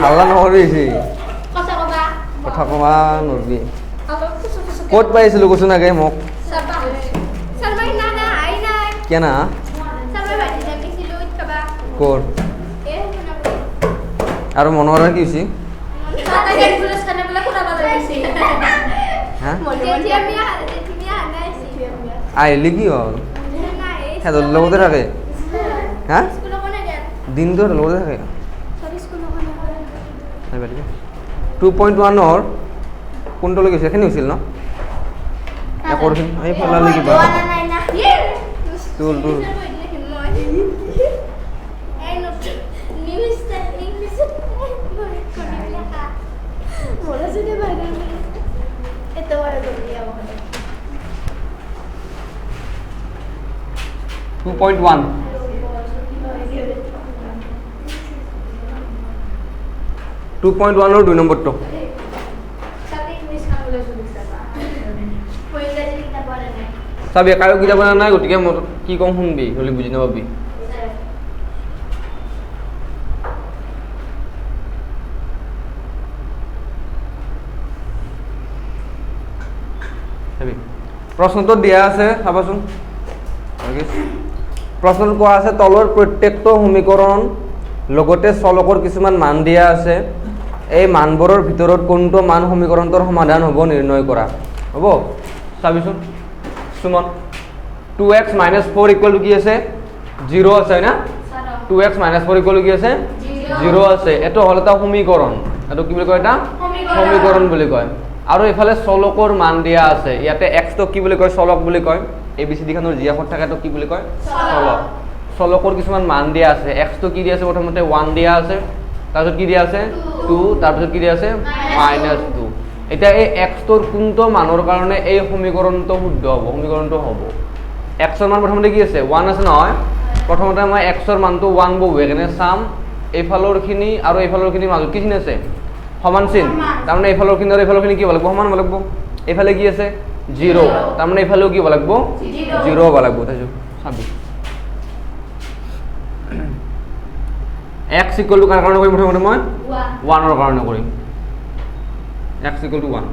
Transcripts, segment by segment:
হাল্লা নকৰিবি, কথা কবা নৰবি। ক'ত পাইছিলোঁ কৈছো নাগে মোক কেনা ক'ৰ আৰু মনোহৰৰ কি হৈছে? আহিলে কি হ'ল? সিহঁতৰ লগতে থাকে, হা, দিনটো সিহঁতৰ লগতে থাকে। 2.1ৰ কোনটোলৈ গৈছে? এইখিনি হৈছিল ন? এই পেলালি কিবা তুল তুল। 2.1 2.1ৰ 2 নম্বৰটো। চাবি, কাৰো কিতাপ অনা নাই, গতিকে মই কি কম শুনবি, হ'লে বুজি নাপাবি। চাবি, প্ৰশ্নটোত দিয়া আছে, চাবাচোন। প্ৰশ্নটোত কোৱা আছে তলৰ প্ৰত্যেকটো সমীকৰণ লগতে চলকৰ কিছুমান মান দিয়া আছে, এই মানবোৰৰ ভিতৰত কোনটো মান সমীকৰণটোৰ সমাধান হ'ব নিৰ্ণয় কৰা। হ'ব, চাবিচোন Suman, 2x minus 4 equal to কি আছে? 0 আছে না? 2x minus 4 equal to কি আছে? 0 আছে। এইটো হ'ল এটা সমীকৰণ, এইটো কি বুলি কয়? এটা সমীকৰণ বুলি কয়। আৰু এইফালে চলকৰ মান দিয়া আছে, ইয়াতে এক্সটো কি বুলি কয়? চলক বুলি কয়। এ বি চি ডিখনৰ যি আখৰ থাকে এইটো কি বুলি কয়? চলক। চলকৰ কিছুমান মান দিয়া আছে। এক্সটো কি দিয়া আছে? প্ৰথমতে 1 দিয়া আছে, তাৰপিছত কি দিয়া আছে? 2, তাৰপিছত কি দিয়া আছে? -2। এতিয়া এই এক্সটোৰ কোনটো মানৰ কাৰণে এই সমীকৰণটো শুদ্ধ হ'ব? সমীকৰণটো হ'ব এক্সৰ মান প্ৰথমতে কি আছে? 1 আছে নহয়? প্ৰথমতে মই এক্সৰ মানটো 1 বহুৱাই কেনে চাম, এইফালৰখিনি আৰু এইফালৰখিনিৰ মাজত কি চিন আছে? সমান চিন। তাৰমানে এইফালৰখিনি আৰু এইফালৰখিনি কি হ'ব লাগিব? সমান হ'ব লাগিব। এইফালে কি আছে? 0, তাৰমানে এইফালেও কি হ'ব লাগিব? 0 হ'ব লাগিব। তাৰপিছত চাবি, এক্স ইকুৱেল টু কাৰ কাৰণে কৰিম? প্ৰথমতে মই 1ৰ কাৰণে কৰিম। এক্স ইকুৱেল টু 1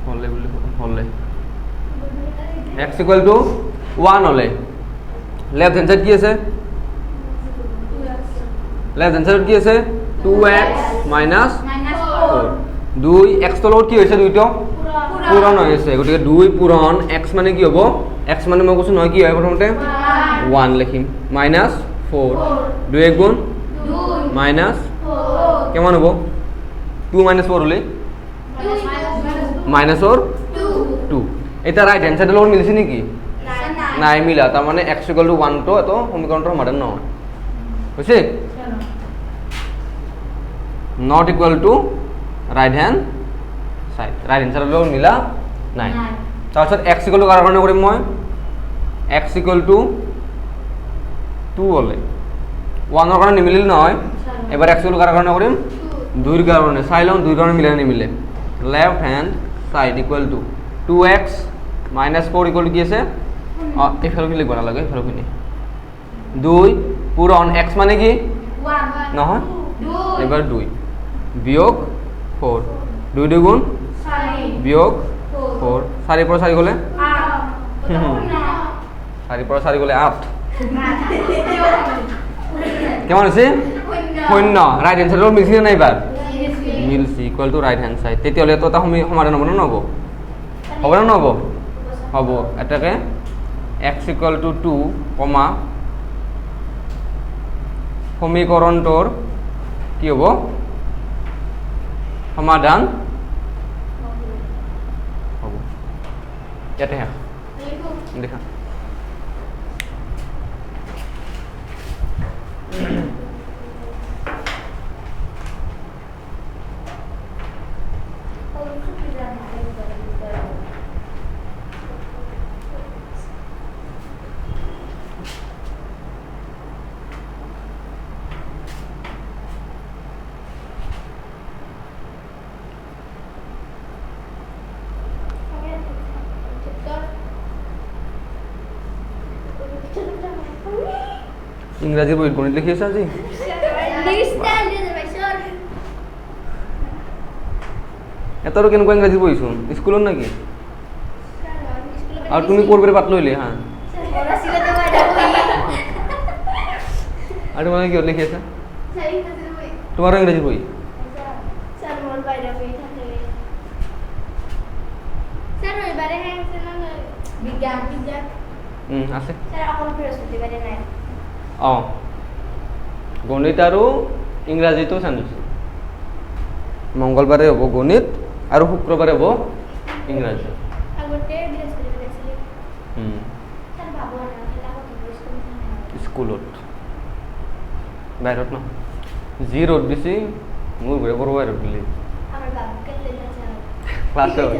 হ'লে বুলি হ'লে এক্স ইকুৱেল টু 1 হ'লে লেফ্ট হেণ্ড চাইড কি আছে? লেফ্ট হেণ্ড চাইডত কি আছে? 2x minus 4। 2 এক্সটোৰ লগত কি হৈছে? দুইটো পূৰণ হৈ আছে, গতিকে 2 পূৰণ এক্স মানে কি হ'ব? এক্স মানে মই কৈছোঁ নহয় কি হয়? প্ৰথমতে 1 লিখিম, মাইনাছ 4, 2 1 গুণ মাইনাছ কিমান হ'ব? 2 মাইনাছ 4 হ'লে মাইনাছৰ 2। এতিয়া ৰাইট হেণ্ড চাইডৰ লগত মিলিছে নেকি? নাই মিলা। তাৰমানে এক্স ইকুৱেল টু 1টো এইটো সমীকৰণটোৰ সমাধান নহয়, হৈছে? Not equal to right hand side, right hand চাইডৰ লগত মিলা নাই। তাৰপিছত এক্স ইকুৱেল টু কাৰ কাৰণে কৰিম মই? এক্স ইকুৱেল টু 2 হ'লে 1ৰ কাৰণে নিমিলিল নহয়, এবাৰ এক্স ইকুৱেল টু কাৰ কাৰণে কৰিম? 2ৰ কাৰণে। চাই লওঁ 2ৰ কাৰণে মিলে নিমিলে। Left hand side equal to 2x minus 4 equal to কি আছে? অঁ, এইফালখিনি লিখিব নালাগে, এইফালখিনি 2 পূৰণ এক্স মানে কি? নহয়, এবাৰ 2 বিয়োগ 4, 2 2 গুণ বিয়োগ 4, 4 পৰা 4 গ'লে 4 পৰা 4 গ'লে 8। কিমান হৈছে? 0। ৰাইট হেণ্ড চাইডৰ মিলছে নাই? এইবাৰ মিলছে, equal to right hand side. তেতিয়াহ'লে এইটো এটা সমাধান হ'ব নে নহ'ব? হ'ব নে নহ'ব? হ'ব। এটাকে এক্স ইকুৱেল টু 2 কমা সমীকৰণটোৰ কি হ'ব? সমাধান হ'ব। ইয়াতে শেষ দেখা। ইংৰাজী বহীত গণিত লিখি আছে আজি? এটা আৰু কেনেকুৱা ইংৰাজী পঢ়িছোঁ স্কুলত নেকি? আৰু তুমি ক'ৰ পৰা পাত লৈলি হা? আৰু তোমালোকে কিহত লিখি আছা? তোমাৰো ইংৰাজী বহি? আছে। অঁ, গণিত আৰু ইংৰাজীটো চেঞ্জ হৈছে। মংগলবাৰে হ'ব গণিত আৰু শুক্ৰবাৰে হ'ব ইংৰাজী। স্কুলত, বাহিৰত নহয়। যি ৰ'দ দিছে, মোৰ ঘূৰে পঢ়িব ৰ'দ দিলে ক্লাছত।